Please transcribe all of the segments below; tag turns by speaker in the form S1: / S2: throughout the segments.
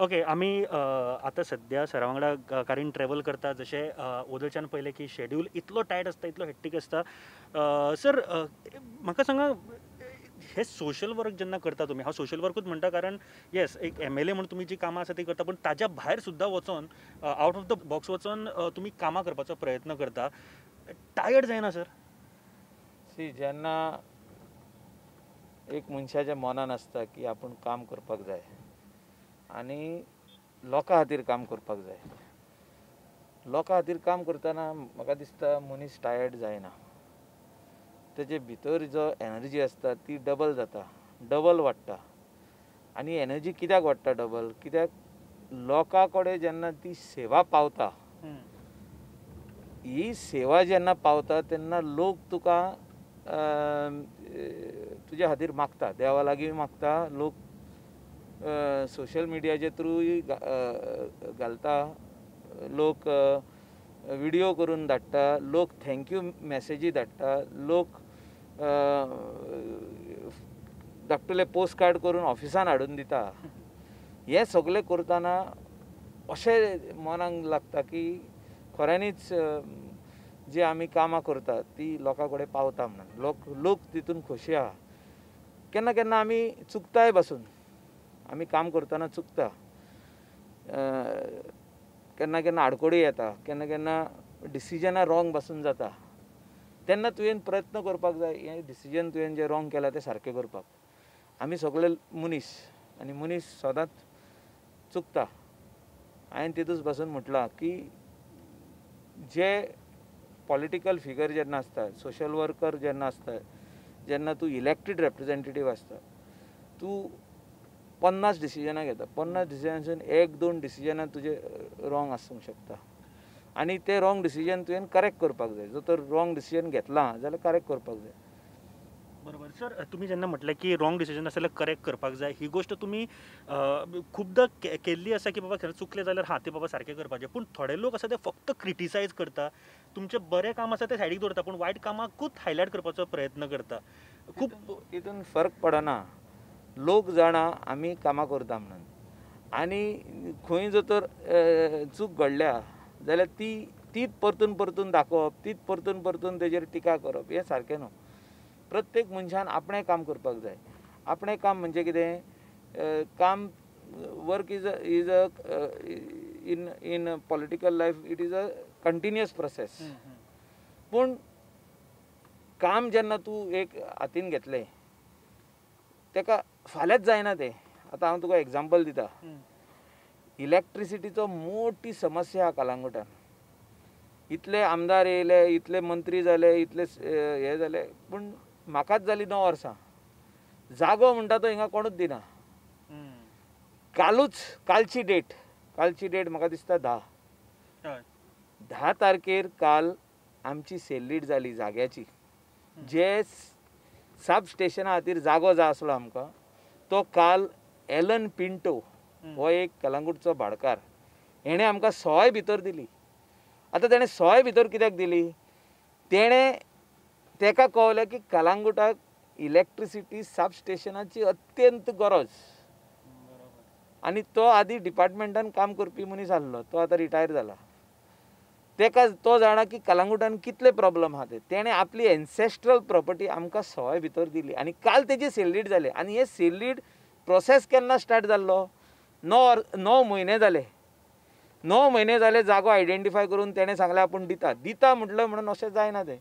S1: Okay, आमी आतां सद्या सरा वांगडा कारीन ट्रॅवल करता, जशें ओदोळच्यान पळयलें की शेड्यूल इतलो टायट आसता, इतलो हेक्टीक आसता. सर म्हाका सांगा, हे सोशल वर्क जेन्ना करता तुमी, हांव सोशल वर्कूच म्हणटा कारण येस एक MLA म्हणून तुमी जी कामां आसा ती करता, पूण ताज्या भायर सुद्दां वचोन आउट ऑफ the box वचोन तुमी कामां करपाचो प्रयत्न करता, टायर्ड जायना सर?
S2: सी, जेन्ना एक मनशाच्या मनान आसता की आपूण काम करपाक जाय आनी लोकां खातीर काम करपाक जाय, लोकां खातीर काम करतना म्हाका दिसता मनीस टायर्ड जायना. तेजे भितर जो एनर्जी आसता ती डबल जाता, डबल वाडटा. आनी एनर्जी कित्याक वाडटा डबल? कित्याक लोकां कडेन जेन्ना ती सेवा पावता, ही सेवा जेन्ना पावता तेन्ना लोक तुका तुज्या खातीर मागता, देवा लागीं मागता, लोक सोशल मिडियाचे थ्रूय घालता, लोक विडियो करून धाडटा, लोक thank you मॅसेजी धाडटा, लोक धाकटुले पोस्ट कार्ड करून ऑफिसान हाडून दिता. हें सगळें करतना अशें मनाक लागता की खऱ्यांनीच जी आमी कामां करता ती लोकां कडेन पावता म्हणून लोक तितून खोशी आहा. केन्ना केन्ना आमी चुकताय बसून, आमी काम करतना चुकता, केन्ना केन्ना आडकोडी येता, केन्ना केन्ना डिसिजनां रॉंग बसून जाता. तेन्ना तुवें प्रयत्न करपाक जाय हें डिसिजन तुवें जें रॉंग केलां तें सारकें करपाक. आमी सगळे मनीस आनी मनीस सदांच चुकता. हांवें तितूच बसून म्हटलां की जे पॉलिटिकल फिगर जेन्ना आसता, सोशल वर्कर जेन्ना आसता, जेन्ना तूं इलेक्टेड रिप्रेजेंटेटीव आसता, तूं 50 डिसिजनां घेता, 50 डिसिजनासून 1-2 डिसिजनां तुजे रॉंग आसूंक शकता आनी ते रॉंग डिसिजन तुवें करेक्ट करपाक जाय. जर तर रॉंग डिसिजन घेतलां जाल्यार करेक्ट करपाक जाय.
S1: बरोबर सर, तुमी जेन्ना म्हटलें की रॉंग डिसिजन आसा जाल्यार करेक्ट करपाक जाय, ही गोश्ट तुमी खुबदां केल्ली आसा की बाबा खरें चुकलें जाल्यार हां तें बाबा सारकें करपाचें. पूण थोडे लोक आसा ते फक्त क्रिटिसायज करता, तुमचें बरें काम आसा तें सायडीक दवरता पूण वायट कामाकूच हायलायट करपाचो प्रयत्न करता. खूब
S2: तितून फरक पडना, लोक जाणा आमी कामां करता म्हणून, आनी खंय जर तर चूक घडल्या जाल्यार ती तीच परतून परतून दाखोवप, तीच परतून परतून तेजेर टिका करप हें सारकें न्हू. प्रत्येक मनशान आपणें काम करपाक जाय. आपणें काम म्हणजे कितें, काम work is a in in political life it is a continuous process. पूण काम जेन्ना तूं एक हातीन घेतलें तेका फाल्यांच जायना तें. आतां हांव तुका एग्जाम्पल दिता, इलेक्ट्रिसिटीचो मोठी समस्या आहा कलांगुटान. इतले आमदार येयले, इतले मंत्री जाले, इतले हे जाले, पूण म्हाकाच जाली 9 वर्सां जागो म्हणटा तो हिंगा कोणूच दिना. कालूच कालची डेट म्हाका दिसता 10 तारखेर काल आमची सेल्लीट जाली जाग्याची. जे सब स्टेशना खातीर जागो जाय आसलो आमकां तो काल एलन पिंटो हो एक कलांगूटचो भाडकार हेणें आमकां 100 भितर दिली. आतां तेणें 100 भितर कित्याक दिली, तेणें तेका कळलें की कलांगूटाक इलेक्ट्रिसिटी सब स्टेशनाची अत्यंत गरज, आनी तो आदी डिपार्टमेंटान काम करपी मनीस आसलो, तो आतां रिटायर जाला. तेका तो जाणा की कलांगूटान कितले प्रॉब्लम आहा ते, तेणें आपली एन्सेस्ट्रल प्रॉपर्टी आमकां 100 भितर दिली आनी काल तेजी सेल्लीट जाली. आनी हे सेल्लीट प्रोसेस केन्ना स्टार्ट जाल्लो, 9 म्हयने जाले. 9 म्हयने जाले जागो आयडेंटिफाय करून तेणें सांगलें आपूण दिता दिता म्हटलें म्हणून अशें जायना तें.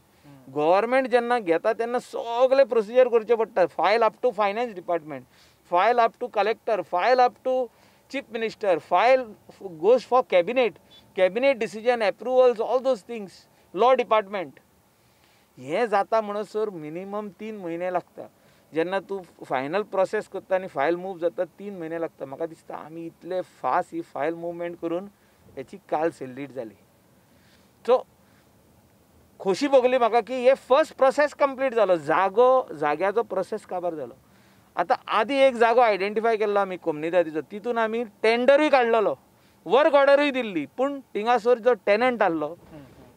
S2: गव्हर्मेंट जेन्ना घेता तेन्ना सगळे प्रोसिजर करचे पडटा, file up to finance department, file up to collector, file up to chief minister, file goes for cabinet, cabinet decision, approvals, all those things, law department. हें जाता म्हणसर मिनिमम 3 म्हयने लागता. जेन्ना तूं फायनल प्रोसेस करता आनी फायल मूव जाता 3 म्हयने लागता. म्हाका दिसता आमी इतले फास्ट ही फायल मुवमेंट करून हेची काल सेल्लीट जाली. सो खोशी भोगली म्हाका की हे फर्स्ट प्रोसेस कंप्लीट जालो, जागो जाग्याचो प्रोसेस काबार जालो. आतां आदी एक जागो आयडेंटिफाय केल्लो आमी कोमनिदादीचो, तितून आमी टेंडरूय काडलेलो, वर्क ऑर्डरूय दिल्ली, पूण थिंगासर जो टेनंट आहलो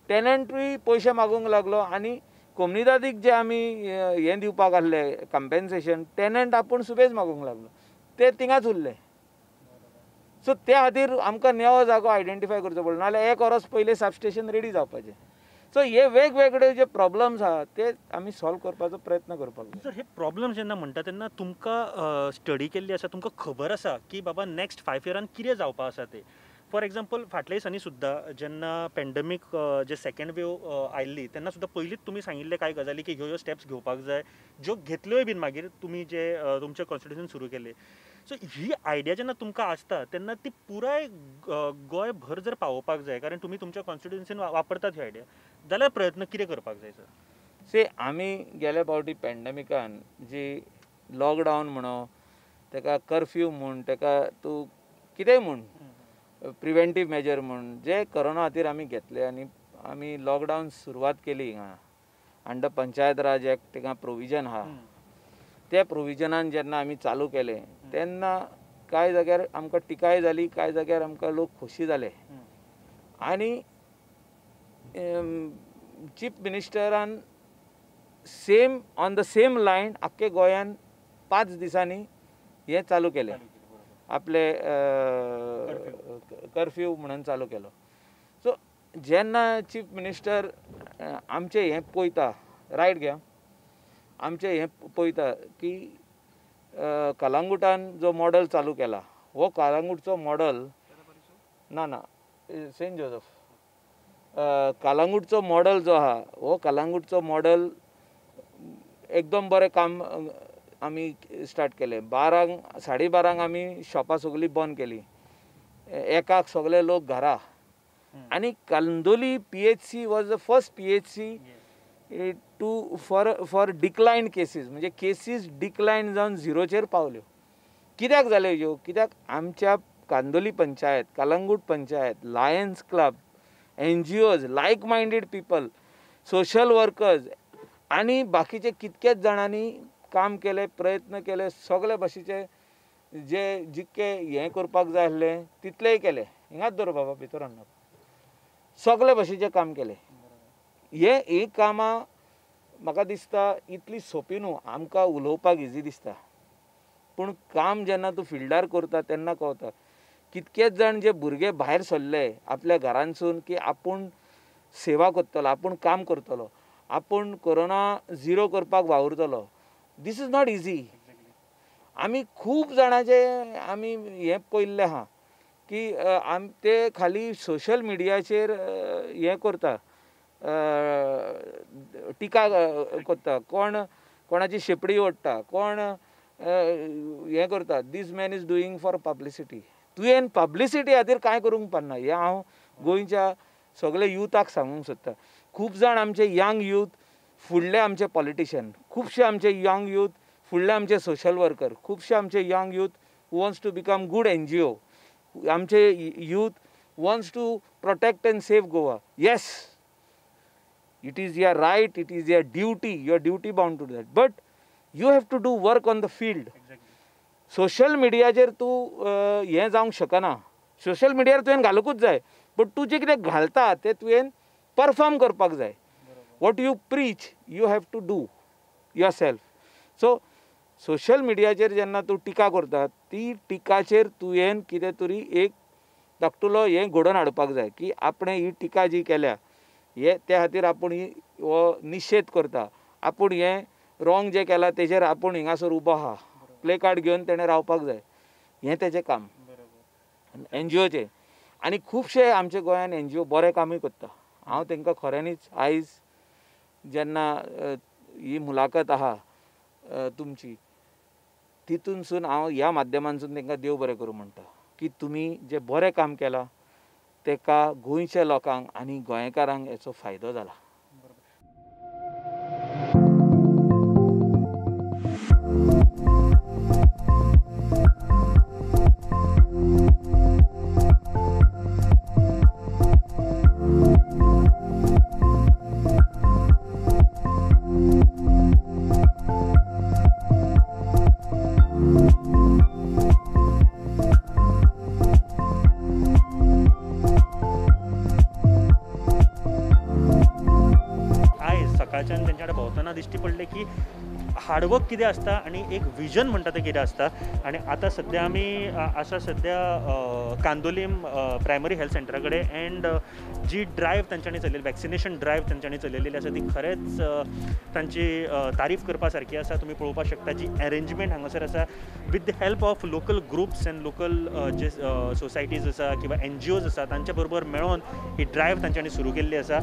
S2: टेनंटूय पयशे मागूंक लागलो आनी कोमनिदादीक जे आमी हें दिवपाक आहले कंपेन्सेशन, टेनंट आपूण सुबेज मागूंक लागलो, ते थिंगाच उरले. सो त्या खातीर आमकां नवो जागो आयडेंटिफाय करचो पडलो, नाजाल्यार एक वरस पयलीं सब स्टेशन रेडी जावपाचें. सो हे वेगवेगळे जे प्रॉब्लम्स आहा ते आमी सॉल्व करपाचो प्रयत्न करपाक जाय.
S1: सर, हे प्रॉब्लम्स जेन्ना म्हणटा तेन्ना तुमकां स्टडी केल्ली आसा, तुमकां खबर आसा की बाबा नेक्स्ट 5 इयरान कितें जावपा आसा ते. फॉर एग्जाम्पल फाटल्या दिसांनी सुद्दां जेन्ना पेंडमीक जे सेकेंड वेव आयिल्ली तेन्ना सुद्दां पयलींच तुमी सांगिल्ले कांय गजाली की ह्यो ह्यो स्टेप्स घेवपाक जाय, ज्यो घेतल्योय बीन मागीर तुमी जे तुमचें कॉन्स्टिट्युशन सुरू केलें. सो ही आयडिया जेन्ना तुमकां आसता तेन्ना ती पुराय गोंयभर जर पावोवपाक जाय, कारण तुमी तुमच्या कॉन्स्टिट्युन्सीन वापरतात ही आयडिया, जाल्यार प्रयत्न कितें करपाक जाय सर?
S2: से आमी गेल्या फावटी पेंडमिकान जी लॉकडावन म्हणो, ताका कर्फ्यू म्हूण, ताका तूं कितेंय म्हूण, प्रिवेंटीव मेजर म्हूण जे कोरोना खातीर आमी घेतले आनी आमी लॉकडावन सुरवात केली हिंगा अंडर पंचायत राज एक्ट हिंगा प्रोविजन आहा, त्या प्रोविजनान जेन्ना आमी चालू केलें तेन्ना कांय जाग्यार आमकां टिकाय जाली, कांय जाग्यार आमकां लोक खोशी जाले आनी chief मिनिस्टरान same on the same line आख्खे गोंयान 5 दिसांनी हें चालू केलें, आपले कर्फ्यू म्हणून चालू केलो. सो जेन्ना चीफ मिनिस्टर आमचें हें पळयता, रायट घ्या, आमचें हें पळयता की कलांगुटान जो मॉडल चालू केला, हो कलांगूटचो मॉडल ना ना सेंट जोजफ कलांगूटचो मॉडल जो आहा, हो कलांगूटचो मॉडल एकदम बरें काम आमी स्टार्ट केलें. 12:00 12:30 आमी शॉपां सगळीं बंद केली, एकाक सगळे लोक घरा. आनी Candolim PHC was the first PHC to for decline cases, म्हणजे केसीस डिक्लायन जावन झिरोचेर पावल्यो. कित्याक जाल्यो ह्यो? कित्याक आमच्या Candolim panchayat, Calangute panchayat, Lions Club, NGOs, like minded people, social workers आनी बाकीचे कितकेच जाणांनी काम केलें, प्रयत्न केले, सगळे भाशेचे जे जितके हें करपाक जाय आसलें तितलेंय केलें. हिंगाच दवर बाबा, भितर हाडना, सगळे भाशेचें काम केलें. हे कामां म्हाका दिसता इतली सोंपी न्हू, आमकां उलोवपाक इजी दिसता, पूण काम जेन्ना तूं फिल्डार करता तेन्ना कळटा. कितकेच जाण जे भुरगे भायर सरले आपल्या घरांतसून की आपूण सेवा करतलो, आपूण काम करतलो, आपूण कोरोना झिरो करपाक वावुरतलो, this is not easy. आमी खूब जाणांचे आमी हें पळयल्लें आहा की ते खाली सोशल मिडियाचेर हें करता, टिका करता, कोण कोणाची शेपडी ओडटा, कोण हें करता. This man is doing for publicity. तुवें पब्लिसिटी खातीर कांय करूंक पडना. हें हांव गोंयच्या सगळे युथाक सांगूंक सोदता. खूब जाण आमचे यंग यूथ फुडले आमचे पॉलिटिशियन, खुबशे आमचे यंग यूथ फुडले आमचे सोशल वर्कर, खुबशे आमचे young youth wants to become good NGO, आमचे youth wants to protect and save Goa. Yes, it is your right, it is your duty, your duty bound to do that, but you have to do work on the field. Social मिडियाचेर तूं हें जावंक शकना, social मिडियार तुवें घालूंकूच जाय, but तूं जें कितें घालता तें तुवें परफॉर्म करपाक जाय. What you preach you have to do yourself. So social मिडियाचेर जेन्ना तूं टिका करता ती टिकाचेर तुवें कितें तरी एक धाकटुलो हें घडोवन हाडपाक जाय की आपणें ही टिका जी केल्या हे त्या खातीर आपूण ही हो निशेध करता, आपूण हें रॉंग जें केलां तेजेर आपूण हिंगासर उबो आहा, प्ले कार्ड घेवन तेणें रावपाक जाय. हें तेजें काम एनजीओचें. आनी खुबशे आमच्या गोंयान एनजीओ बरें कामूय करता. हांव तांकां खऱ्यांनीच आयज जेन्ना ही मुलाखत आहा तुमची तितूनसून हांव ह्या माध्यमांतसून तांकां देव बरें करूं म्हणटा की तुमी जें बरें काम केलां ताका गोंयच्या लोकांक आनी गोंयकारांक हेचो फायदो जाला.
S1: सकाळच्यान तेंच्या कडेन भोंवतना दिश्टी पडलें की हार्डवर्क कितें आसता आनी एक विजन म्हणटा तें कितें आसता. आनी आतां सद्या आमी आसा सद्या कांदोलीम प्रायमरी हेल्थ सेंटरा कडेन एंड जी ड्रायव्ह तांच्यांनी चलयली, वॅक्सिनेशन ड्रायव्ह तांच्यांनी चलयलेली आसा ती खरेंच तांची तारीफ करपा सारकी आसा. तुमी पळोवपाक शकता जी एरेंजमेंट हांगासर आसा with the help of local groups and local J societies आसा किंवा NGOs आसा तांच्या बरोबर मेळोन ही ड्रायव्ह तांच्यांनी सुरू केल्ली आसा.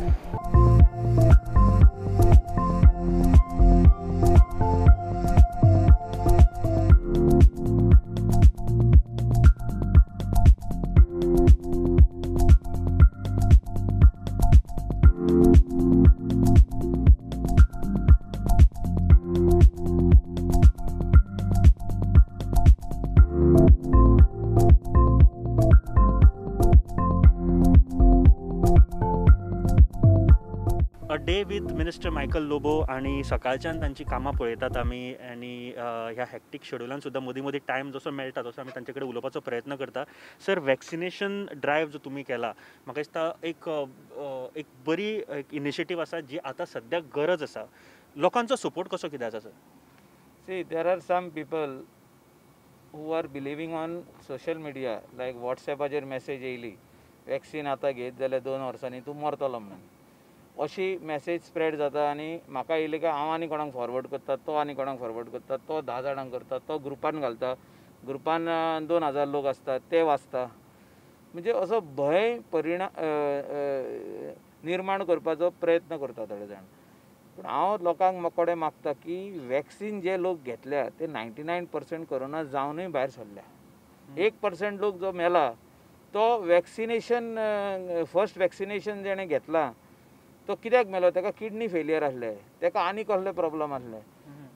S1: Day with minister Michael Lobo आनी सकाळच्यान तांची कामां पळयतात आमी आनी ह्या हॅक्टीक शेड्युलान सुद्दां मदीं मदीं टायम जसो मेळटा तसो आमी तांचे कडेन उलोवपाचो प्रयत्न करता. सर, वॅक्सिनेशन ड्रायव्ह जो तुमी केला म्हाका दिसता एक एक बरी एक इनिशिएटीव आसा जी आतां सद्याक गरज आसा. लोकांचो सपोर्ट कसो कितें आसा sir?
S2: See, there are some people who are believing on social media like वॉट्सॅपाचेर message येयली वॅक्सिन आतां घेत जाल्यार 2 वर्सांनी तूं मरतलो म्हणून, अशी मॅसेज स्प्रेड जाता आनी म्हाका येयली काय हांव आनी कोणाक फॉरवर्ड करता, तो आनी कोणाक फॉरवर्ड करता, तो 10 जाणांक करता, तो ग्रुपान घालता, ग्रुपान 2000 लोक आसता ते वाचता. म्हणजे असो भंय निर्माण करपाचो प्रयत्न करता थोडे जाण. पूण हांव लोकांक कडेन मागता की वॅक्सिन जे लोक घेतल्या ते 99% कोरोना जावनूय भायर सरल्या. 1% लोक जो मेला तो वॅक्सिनेशन फर्स्ट वॅक्सिनेशन जेणें घेतला तो कित्याक मेलो? ताका किडनी फेलियर आसलें, ताका आनी कसले प्रॉब्लम आसले,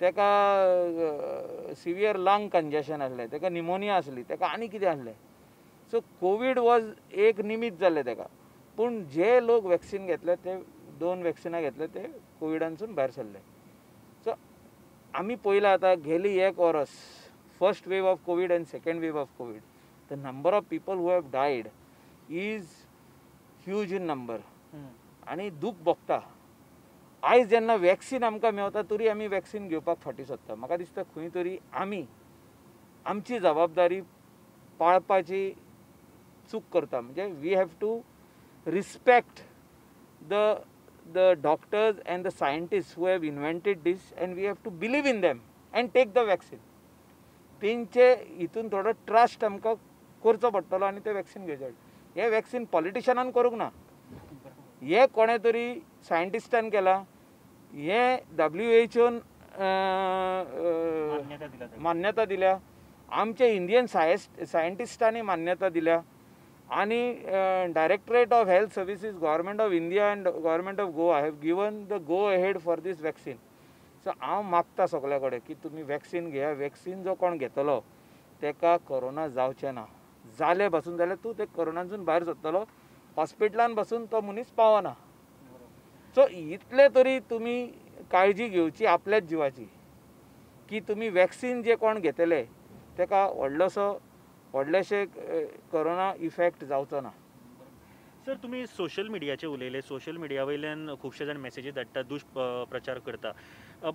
S2: ताका सिवियर लंग कंजेशन आसलें, ताका निमोनिया आसली, ताका आनी कितें आसलें. सो कोवीड वॉज एक निमित्त जालें ताका. पूण जे लोक वॅक्सिन घेतले ते 2 वॅक्सिनां घेतले ते कोविडानसून भायर सरले. सो आमी पळयलां आतां गेली 1 वर्स first wave of Covid and second wave of Covid the number of people who have died is huge in number आनी दूख भोगता. आयज जेन्ना वॅक्सिन आमकां मेवता तरी आमी वॅक्सिन घेवपाक फाटीं सरता. म्हाका दिसता खंय तरी आमी आमची जबाबदारी पाळपाची चूक करता. म्हणजे we have to respect the doctors and the scientist who have invented this and we have to believe in them and take the vaccine. तेंचे हितून थोडो ट्रस्ट आमकां करचो पडटलो आनी तें वॅक्सिन घेवचें पडटलें. हें वॅक्सिन पॉलिटिशनान करूंक ना, हें कोणें तरी सायंटिस्टान केलां, हें WHO मान्यता दिल्या, आमचे इंडियन सायंटिस्टांनी मान्यता दिल्या आनी directorate of health services government of India and government of Goa have given the go ahead for this vaccine. So हांव मागता सगल्या कडेन की तुमी वॅक्सिन घेया. वॅक्सिन जो कोण घेतलो ताका कोरोना जावचें ना, जालें बसून जाल्यार तूं ते कोरोनासून भायर सरतलो, हॉस्पिटलान बसून तो मनीस पावना. सो इतले तरी तुमी काळजी घेवची आपल्याच जिवाची की तुमी वॅक्सिन जे कोण घेतले ताका व्हडलोसो व्हडलेशे कोरोना इफेक्ट जावचो ना.
S1: सर, तुमी सोशल मिडियाचे उलयले, सोशल मिडिया वयल्यान खुबशे जाण मॅसेजी धाडटा, दुष्प्रचार करता,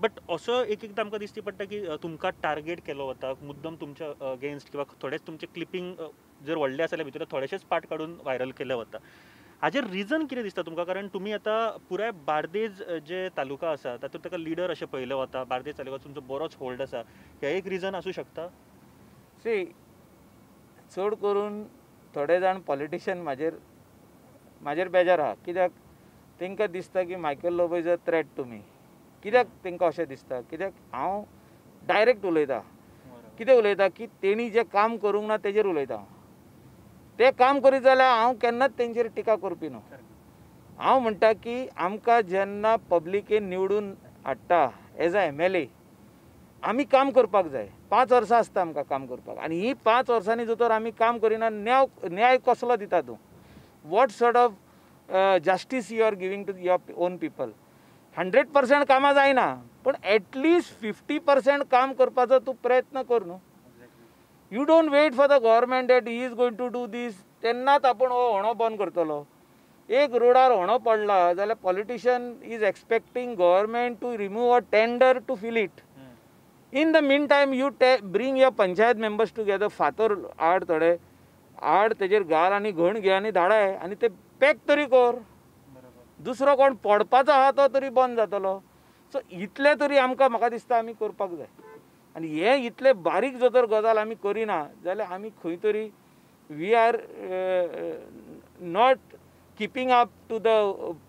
S1: बट असो एक एकदां आमकां दिसती पडटा की तुमकां टार्गेट केलो वता मुद्दम तुमच्या अगेन्स्ट किंवा थोडेच तुमचे क्लिपींग जर व्हडले आसा जाल्यार भितर थोडेशेच पार्ट काडून व्हायरल केले वता. हाजेर रिजन कितें दिसता तुमकां? कारण तुमी आतां पुराय बार्देज जे तालुका आसा तातूंत ताका लिडर अशें पळयलें वता, बार्देज तालुका तुमचो बरोच होल्ड आसा, हें एक रिजन आसूं शकता?
S2: सी, चड करून थोडे जाण पॉलिटिशन म्हाजेर म्हाजेर बेजार आहा कित्याक तांकां दिसता की Michael Lobo is a threat to me. कित्याक तांकां अशें दिसता? कित्याक हांव डायरेक्ट उलयता. कितें उलयता की तेणी जें काम करूंक ना तेजेर उलयता. हांव तें काम करीत जाल्यार हांव केन्नाच तेंचेर टिका करपी न्हू. हांव म्हणटा की आमकां जेन्ना पब्लिकेन निवडून हाडटा एज अ MLA आमी काम करपाक जाय. 5 वर्सां आसता आमकां काम करपाक आनी ही 5 वर्सांनी जर तर आमी काम करिना न्याय कसलो दिता तूं? What sort of justice you are giving to your own people? 100% कामां जायना पण एटलिस्ट 50% काम करपाचो तूं प्रयत्न कर न्हू. You don't wait for the government that he is going to do this, तेन्नाच आपूण हो होणो बंद करतलो. एक रोडार होणो पडला जाल्यार politician is expecting government to remove a tender to fill it. In the mean time you bring your panchayat members together, फातर आड थोडे आड तेजेर घाल आनी घण घे आनी धाडाय आनी ते पॅक तरी कर, दुसरो कोण पडपाचो आहा तो तरी बंद जातलो. सो इतलें तरी आमकां म्हाका दिसता आमी करपाक जाय. आनी हें इतलें बारीक जर तर गजाल आमी करिना जाल्यार आमी खंय तरी we are not keeping up to the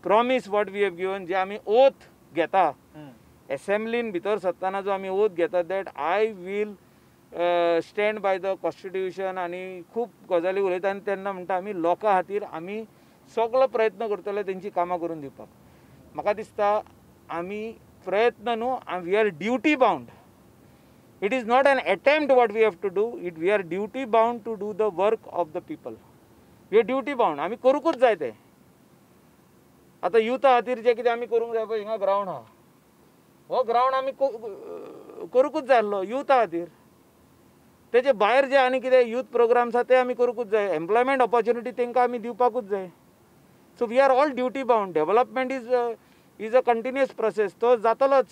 S2: promise what we have given. जे आमी ओथ घेता एसेंब्लीन भितर सरतना, जो आमी ओथ घेता that I will stand by the constitution आनी खूब गजाली उलयता आनी तेन्ना म्हणटा आमी लोकां खातीर आमी सगलो प्रयत्न करतले तेंची कामां करून दिवपाक. म्हाका दिसता आमी प्रयत्न न्हू, we are duty bound. It is not an attempt what we have to do it, we are duty bound to do the work of the people. We are duty bound, आमी करूंकूच जाय तें. आतां युथा खातीर जें कितें आमी करूंक जाय पळय, हिंगा ग्रावंड आहा, हो ग्रावंड आमी करूंकूच जाय आसलो युथा खातीर. तेजे भायर जे आनी कितें यूथ प्रोग्राम्स आहा ते आमी करूंकूच जाय, एम्प्लॉयमेंट ऑपॉर्च्युनिटी तांकां आमी दिवपाकूच जाय. So we are all duty bound. Development is a continuous process, तो जातलोच.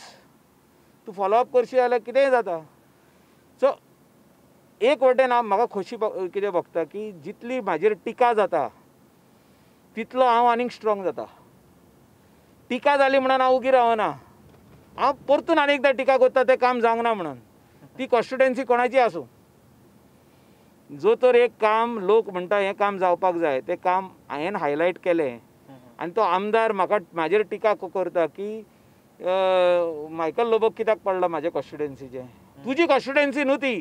S2: तूं फॉलोअप करशी जाल्यार कितेंय जाता. सो एक वटेन हांव म्हाका खोशी कितें भोगता की जितली म्हाजेर टिका जाता तितलो हांव आनीक स्ट्रॉंग जाता. टिका जाली म्हणून हांव उगी रावना, हांव परतून आनी एकदां टिका करता तें काम जावंक ना म्हणून. ती कॉन्स्टिट्युएन्सी कोणाची आसूं, जो तर एक काम लोक म्हणटा हें काम जावपाक जाय तें काम हांवें हायलायट केलें आनी तो आमदार म्हाका म्हाजेर टिका करता की मायकल लोबो कित्याक पडला म्हाजे कॉन्स्टिट्युएन्सीचें. तुजी कॉन्स्टिट्युएन्सी न्हू ती,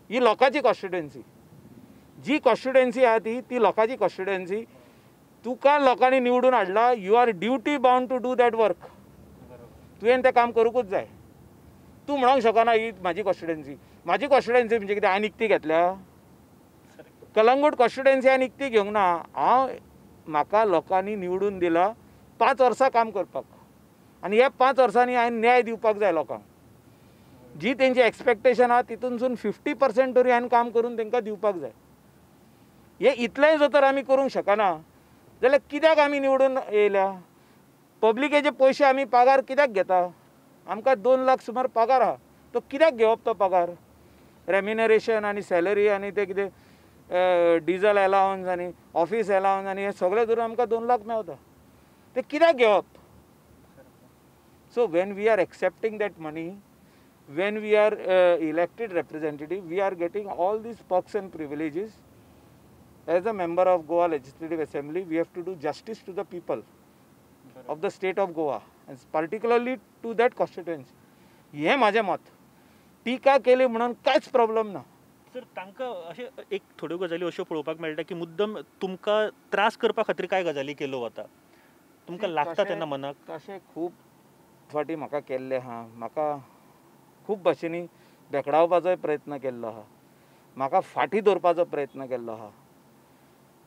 S2: ही लोकांची कॉन्स्टिट्युएन्सी. जी कॉन्स्टिट्युएन्सी आहा ती ती लोकांची कॉन्स्टिट्युएन्सी. तुका लोकांनी निवडून हाडला, you are duty bound to do that work. तुवें तें काम करूंकूच जाय. तूं म्हणूंक शकना ही म्हाजी कॉन्स्टिट्युएन्सी. म्हाजी कॉन्स्टिट्युएन्सी म्हणजे कितें हांवें निकती घेतल्या? कलंगूट कॉन्स्टिट्युएन्सी हांवें निकती घेवंक ना. हांव म्हाका लोकांनी निवडून दिला 5 वर्सां काम करपाक आनी ह्या 5 वर्सांनी हांवें न्याय दिवपाक जाय लोकांक. जी तेंची एक्सपेक्टेशन आहा तितूनसून 50% तरी हांवें काम करून तांकां दिवपाक जाय. हें इतलेंय जर तर आमी करूंक शकना जाल्यार कित्याक आमी निवडून येयल्या? पब्लिकेचे पयशे आमी पगार कित्याक घेता? आमकां 2 लाख सुमार पगार आहा, तो कित्याक घेवप तो पगार? रेम्युनरेशन आनी सॅलरी आनी ते कितें डिजल एलावन्स आनी ऑफीस एलावन्स आनी हें सगळें धरून आमकां 2 लाख मेवता, ते कित्याक घेवप? So when we are accepting that money, when we are elected representative, we are getting all these perks and privileges. As a member of Goa Legislative Assembly, we have to do justice to the people of the state of Goa and particularly to that constituency. हें म्हाजें मत. टिका केली म्हणून कांयच problem ना.
S1: Sir, तांकां अशें एक थोड्यो गजाली अश्यो पळोवपाक मेळटा की मुद्दम तुमकां त्रास करपा खातीर कांय गजाली केल्यो वता, तुमकां लागता तेन्ना मनाक?
S2: तशें खूब फावटी म्हाका केल्लें आहा. म्हाका खूब भाशेंनी भेकडावपाचोय प्रयत्न केल्लो आहा, म्हाका फाटीं दवरपाचो प्रयत्न केल्लो आहा.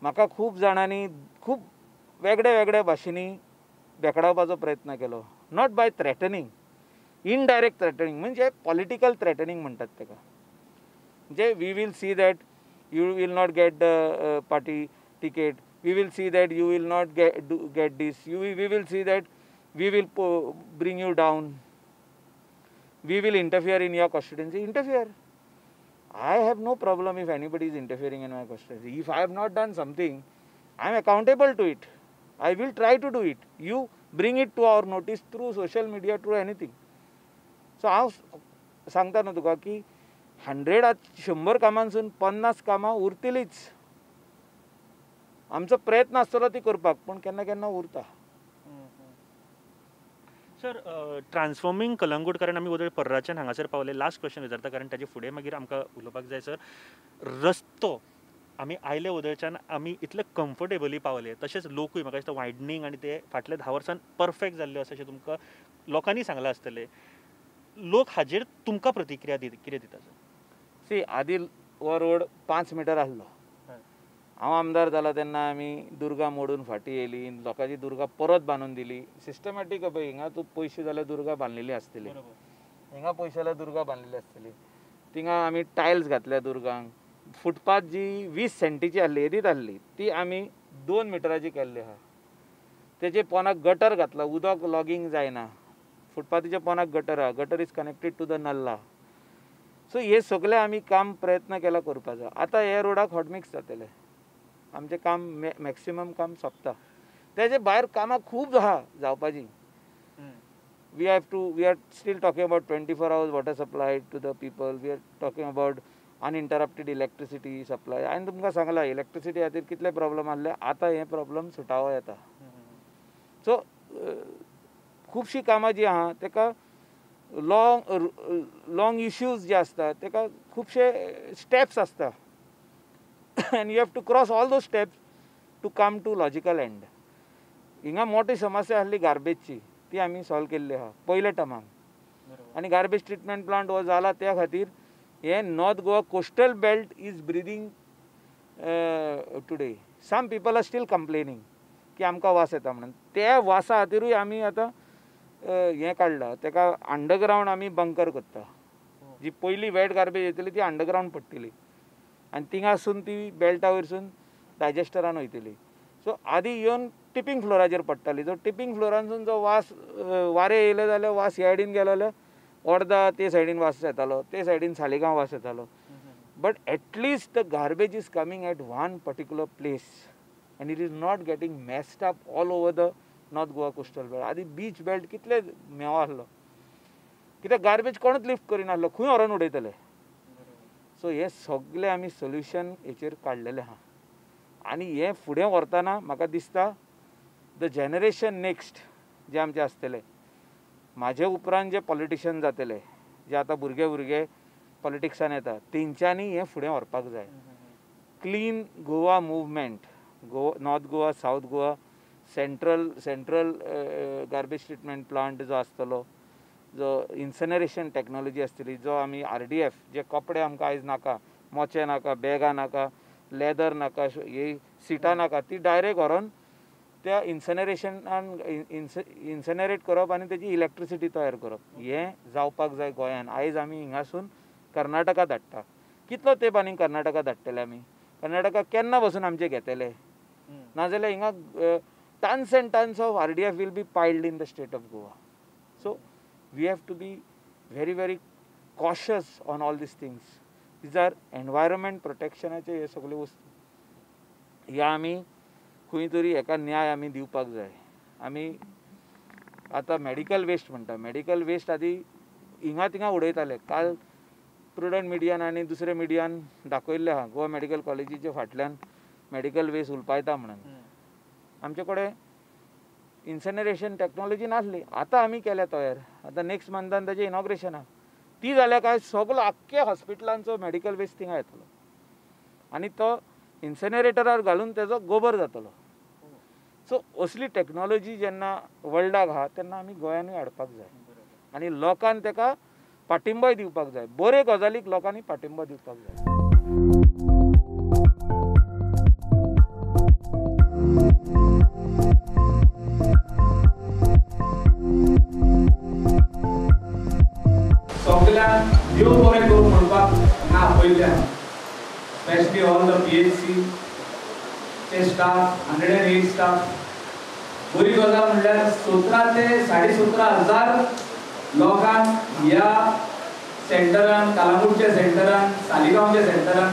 S2: म्हाका खूब जाणांनी खूब वेगळे वेगळे भाशेंनी भेकडावपाचो प्रयत्न केलो. Not by threatening, indirect threatening म्हणजे पॉलिटिकल थ्रेटनिंग म्हणटात ताका. म्हणजे we will see that you will not get the party ticket, we will see that you will not get this, we will see that we will bring you down, we will interfere in your constituency. Interfere, I have no problem if anybody is interfering in my constituency. If I have not done something, I am accountable to it. I will try to do it. You bring it to our notice through social media, through anything. So हांव सांगता न्हू तुका की 100 कामांसून 50 कामां उरतलीच. आमचो प्रयत्न आसतलो ती करपाक, पूण केन्ना केन्ना उरता.
S1: सर, ट्रान्सफॉर्मींग कलंगूट, कारण आमी वदळ पर्राच्यान हांगासर पावले. लास्ट क्वेश्चन विचारता कारण ताजे फुडें मागीर आमकां उलोवपाक जाय. सर, रस्तो आमी आयले वदळच्यान आमी इतले कम्फर्टेबली पावले, तशेंच लोकूय म्हाका दिसता वायडनींग आनी ते फाटले 10 वर्सान परफेक्ट जाल्ले आसा अशें तुमकां लोकांनी सांगलां आसतलें. लोक हाजेर तुमकां प्रतिक्रिया कितें दिता सर?
S2: सी, आदी हो रोड 5 मिटर आसलो. हांव आमदार जाला तेन्ना आमी दुर्गा मोडून फाटीं येयली, लोकांची दुर्गा परत बांदून दिली. सिस्टमॅटीक पळय, हिंगा तूं पयशे जाल्यार दुर्गा बांदलेली आसतली, हिंगा पयशे जाल्यार दुर्गा बांदलेली आसतली. थिंगा आमी टायल्स घातल्या दुर्गांक. फुटपाथ जी 20 सेंटीची आसली, येदीच आसली, ती आमी 2 मिटराची केल्ली आहा. तेजे पोनाक गटर घातला, उदक लॉगींग जायना, फुटपाथीच्या पोनाक गटर आहा, gutter is connected to the nallah. So हे सगळे आमी काम प्रयत्न केला करपाचो. आतां हे रोडाक हॉटमिक्स जातले, आमचें काम मॅक्सिमम काम सोंपता. तेजे भायर कामां खूब आहा जावपाची. We are still talking about 24 hours water supply to the people. We are talking about uninterrupted electricity supply. हांवें तुमकां सांगलां इलेक्ट्रिसिटी खातीर कितले प्रॉब्लम आहले, आतां हे प्रॉब्लम सुटावो येता. सो खुबशीं कामां जीं आहा तेका लॉंग इश्यूज जे आसता तेका खुबशे स्टेप्स आसता and you have to cross all those steps to come to logical end. हिंगा मोठी समस्या आहली गार्बेजची, ती आमी सॉल्व केल्ली आहा पयल्या टर्माक. आनी गार्बेज ट्रिटमेंट प्लांट हो जाला त्या खातीर हे North Goa coastal belt is breathing today. Some people are still complaining की आमकां वास येता म्हणून, त्या वासा खातीरूय आमी आतां हें काडलां, तेका अंडरग्रावंड आमी बंकर करता. जी पयली वेट गार्बेज येतली ती अंडरग्रावंड पडटली आनी थिंगासून ती बेल्टा वयरसून डायजेस्टरान वयतली. सो आदी येवन टिपींग फ्लोराचेर पडटाली, जो टिपींग फ्लोरानसून जो वास वारें येयलें जाल्यार वास ह्या सायडीन गेलो जाल्यार अर्दा ते सायडीन वास येतालो, ते सायडीन सालिगांव वास येतालो. But at least the garbage is coming at one particular place and it is not getting messed up all over the North Goa coastal belt. आदी बीच बेल्ट कितले मेवा आसलो, कित्याक गार्बेज कोणूच लिफ्ट करिनासलो, खंय व्हरोन उडयतले. सो हे सगळे आमी सोल्युशन हेचेर काडलेले आहा आनी हे फुडें व्हरतना म्हाका दिसता the generation next जे आमचे आसतले, म्हाजे उपरांत जे पॉलिटिशन जातले, जे आतां भुरगे भुरगे पॉलिटिक्सान येता, तेंच्यांनी हें फुडें व्हरपाक जाय. Clean Goa movement, Goa, North Goa, South Goa, central garbage treatment plant जो आसतलो, जो इन्सनरेशन टॅक्नोलॉजी आसतली, जो आमी RDF, जे कपडे आमकां आयज नाका, मोचे नाका, बॅगां नाका, लेदर नाका, ही सिटां नाका, ती डायरेक्ट व्हरोन त्या इन्सनरेशनान इन्सनरेट करप आनी तेजी इलेक्ट्रिसिटी तयार करप, हें जावपाक जाय गोंयान. आयज आमी हिंगासून कर्नाटका धाडटा, कितलो तेंप आनी कर्नाटका धाडटले आमी? कर्नाटका केन्ना बसून आमचे घेतले? नाजाल्यार हिंगा tons and tons of RDF will be piled in the state of Goa. So we have to be very very cautious on all these things. These are environment प्रोटेक्शनाचे हे सगळे वस्तू ह्या आमी खंय तरी हेका न्याय आमी दिवपाक जाय. आमी आतां मेडिकल वेस्ट म्हणटा, मेडिकल वेस्ट आदी हिंगा थिंगा उडयताले. काल प्रुडंट मिडियान आनी दुसरे मिडियान दाखयल्लें आहा गोवा मेडिकल कॉलेजीच्या फाटल्यान मेडिकल वेस्ट उलपायता म्हणून. आमचे कडेन इन्सनरेशन टॅक्नोलॉजी नासली, आतां आमी केल्या तयार. आतां नेक्स्ट मंथान ताजें इनॉग्रेशन आहा, ती जाल्यार काय सगलो आख्ख्या हॉस्पिटलांचो मेडिकल वेस्ट थिंगा येतलो आनी तो इन्सनरेटरार घालून तेजो गोबर जातलो. सो असली टॅक्नोलॉजी जेन्ना वर्ल्डाक आहा तेन्ना आमी गोंयानूय हाडपाक जाय आनी लोकान तेका पाठिंबोय दिवपाक जाय. बरे गजालीक लोकांनी पाठिंबो दिवपाक जाय.
S3: सगळ्यांक देव बरें करूं म्हणपाक हांगा आपयल्ल्यान, स्पेशली ऑल the PHC चे स्टाफ, 108 स्टाफ. बरी गजाल म्हणल्यार 17 ते 17,500 लोकांक ह्या सेंटरान, कालांगूटच्या सेंटरान, सालिगांवच्या सेंटरान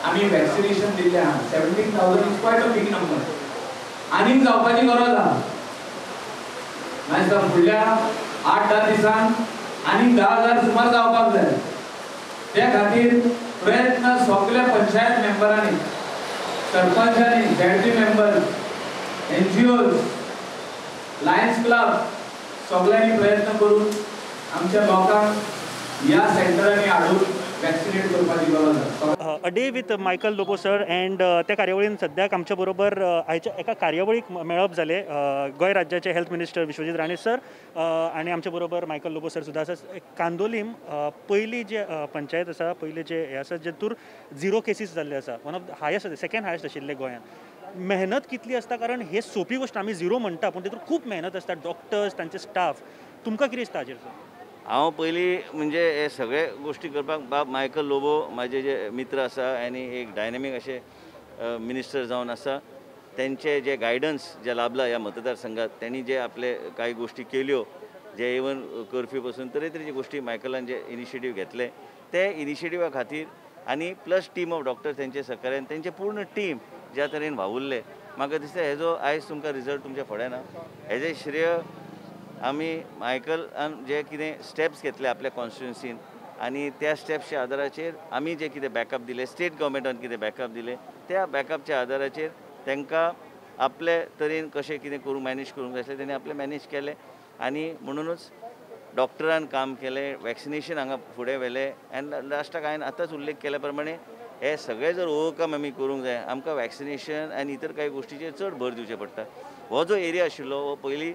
S3: आमी वॅक्सिनेशन दिल्लें आहा. 17,000 is quite a big number. आनीक जावपाची गरज आहा. मागीर फुडल्या 8-10 दिसान आनीक 10,000 सुमार जावपाक जाय. त्या खातीर प्रयत्न सगळ्या पंचायत मेंबरांनी, सरपंचांनी, ZP member, NGOs, Lions Club सगळ्यांनी प्रयत्न करून आमच्या लोकांक ह्या सेंटरांनी हाडून वॅक्सिनेट करपाची गरज आसा.
S1: A day with Michael Lobo sir and त्या कार्यावळीन सद्याक आमच्या बरोबर आयच्या एका कार्यावळीक मेळप जालें. गोंय राज्याचे health minister Vishwajit Rane sir आनी आमच्या बरोबर मायकल लोबो सर सुद्दां आसा. कांदोलीम पयली जे पंचायत आसा, पयले जे हे आसा जेतूर 0 केसीस जाल्ले आसा, one of the highest, second highest आशिल्ले गोंयांत. मेहनत कितली आसता, कारण हे सोंपी गोश्ट आमी 0 म्हणटा पूण तितून खूब मेहनत आसता, डॉक्टर्स, तांचे स्टाफ. तुमकां कितें दिसता हाजेर सर?
S4: हांव पयलीं म्हणजे हे सगळे गोश्टी करपाक बाब मायकल लोबो म्हाजे जे मित्र आसा आनी एक डायनेमीक अशे मिनिस्टर जावन आसा. त्यांचे जे गायडन्स जे लाभला ह्या मतदारसंघात, त्यांनी जे आपले कांय गोष्टी केल्यो, जे इवन कर्फ्यू पासून तरेतरेची गोष्टी मायकलान जे इनिशिएटीव घेतले ते इनिशिएटिवा खातीर आनी प्लस टीम ऑफ डॉक्टर्स तेंचे सहकार्यान तेंचे पूर्ण टीम ज्या तरेन वावुरले, म्हाका दिसता हेजो आयज तुमकां रिजल्ट तुमच्या फुड्यान आहा. हेजें श्रेय आमी मायकलान जे कितें स्टेप्स घेतले आपल्या कॉन्स्टिट्युन्सीन आनी त्या स्टेप्सच्या आदाराचेर आमी जे कितें बॅकअप दिले, स्टेट गव्हर्मेंटान कितें बॅकअप दिले, त्या बॅकअपच्या आदाराचेर तांकां आपले तरेन कशें कितें करूंक मॅनेज करूंक जाय आसलें तेणी आपलें मॅनेज केलें आनी म्हणुनूच डॉक्टरान काम केलें, वॅक्सिनेशन हांगा फुडें व्हेलें. आनी लास्टाक हांवें आतांच उल्लेख केल्या प्रमाणे हे सगळे जर ओवरकम आमी करूंक जाय, आमकां वॅक्सिनेशन आनी इतर कांय गोश्टीचेर चड भर दिवचें पडटा. हो जो एरिया आशिल्लो हो पयलीं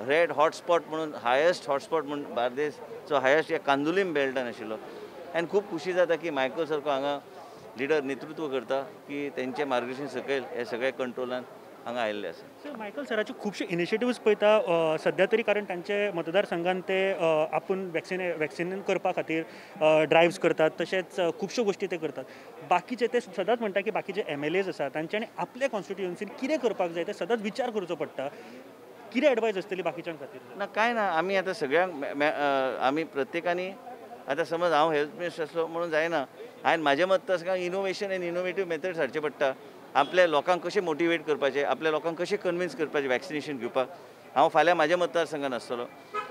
S4: रेड हॉटस्पॉट म्हणून, हायस्ट हॉटस्पॉट म्हणून बार्देसचो हायस्ट ह्या कांदोलीम बेल्टान आशिल्लो. आनी खूब खुशी जाता की मायकल सारको हांगा लिडर नेतृत्व करता की तेंचे मार्गदर्शन सकयल हे सगळे कंट्रोलान हांगा आयिल्ले आसा.
S1: सर, मायकल सराचे खुबशे इनिशिएटिव्स पळयता सद्या तरी, कारण तांचे मतदारसंघान ते आपूण वॅक्सिन करपा खातीर ड्रायव्स करतात, तशेंच खुबश्यो गोश्टी ते करतात. बाकीचे ते सदांच म्हणटा की बाकीचे MLAs आसा तांचे आनी आपल्या कॉन्स्टिट्युएन्सीन कितें करपाक जाय ते सदांच विचार करचो पडटा. कितें एडवायस आसतली बाकीच्यां खातीर?
S4: ना, कांय ना, आमी आतां सगळ्यांक आमी प्रत्येकांनी आतां समज हांव हेल्थ मिनिस्टर आसलो म्हणून जायना, हांवें म्हाजें मत आसा इनोवेशन आनी इनोवेटीव मेथड्स हाडचे पडटा. आपल्या लोकांक कशें मोटिवेट करपाचें, आपल्या लोकांक कशें कन्विन्स करपाचें वॅक्सिनेशन घेवपाक. हांव फाल्यां म्हाज्या मतदारसंघान आसतलो,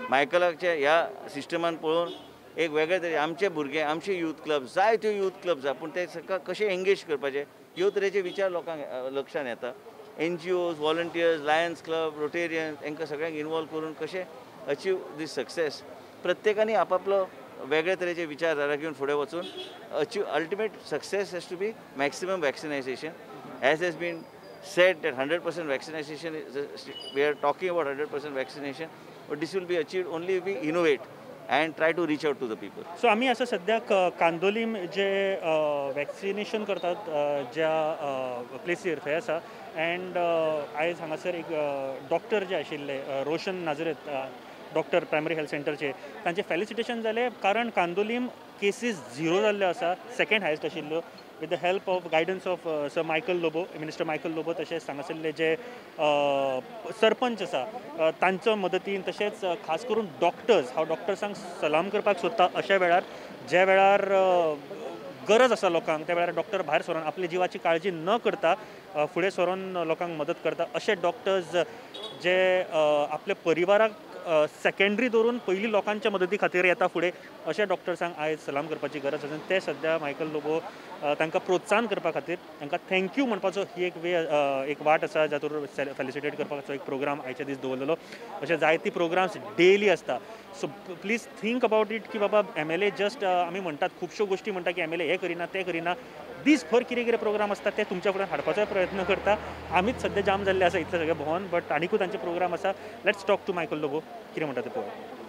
S4: मायकलाचे ह्या सिस्टमान पळोवन एक वेगळे तरेन आमचे भुरगे, आमचे यूथ क्लब, जायत्यो यूथ क्लब्स आसा, पूण ते कशें एंगेज करपाचे ह्यो तरेचे विचार लोकांक लक्षान येता. NGOs, volunteers, Lions Club, Rotarians हांकां सगळ्यांक इनवॉल्व करून कशें अचीव दीस सक्सेस, प्रत्येकांनी आपापलो वेगळे तरेचे विचारधारा घेवन फुडें वचून achieve ultimate success has to be maximum vaccination. As has been said that 100% vaccination is, we are talking about 100% vaccination, but this will be achieved only if we innovate and try to reach out to the people.
S1: So आमी आसा सद्याक कांदोलीम जे vaccination करतात ज्या प्लेसीर थंय आसा. And आयज हांगासर एक डॉक्टर जे आशिल्ले रोशन नाजरेत डॉक्टर प्रायमरी हेल्थ सेंटरचे, तांचे फेलिसिटेशन जालें, कारण कांदोलीम केसीस 0 जाल्ल्यो आसा, सेकेंड हायस्ट आशिल्ल्यो. With the help of guidance of sir Michael Lobo, minister Michael Lobo, तशेंच हांगासरले जे सरपंच आसा तांचो मदतीन, तशेंच खास करून डॉक्टर्स, हांव डॉक्टर्सांक सलाम करपाक सोदता अशा वेळार ज्या वेळार गरज आसा लोकांक त्या वेळार डॉक्टर भायर सरून आपल्या जिवाची काळजी न करता फुडें सरून लोकांक मदत करता. अशे डॉक्टर्स जे आपल्या परिवाराक सेकेंडरी दवरून पयलीं लोकांच्या मदती खातीर येता फुडें, अशा डॉक्टर्सांक आयज सलाम करपाची गरज आसा. ते सद्या मायकल लोबो तांकां प्रोत्साहन करपा खातीर तांकां thank you म्हणपाचो ही एक वे, एक वाट आसा जातूंत फेलिसिटेट करपाचो एक प्रोग्राम आयच्या दीस दवरलेलो. अशे जायते प्रोग्राम्स डेली आसता. So please think about it की बाबा MLA just आमी म्हणटात खुबश्यो गोश्टी म्हणटा की MLA हें करिना तें करिना, दीसभर कितें कितें प्रोग्राम आसता ते तुमच्या फुड्यान हाडपाचोय प्रयत्न करता. आमीच सद्या जाम जाल्ले आसा इतले सगळे भोंवन, बट आनिकूय तांचे प्रोग्राम आसा. Let's talk to Michael Lobo, कितें म्हणटा ते पळोवया.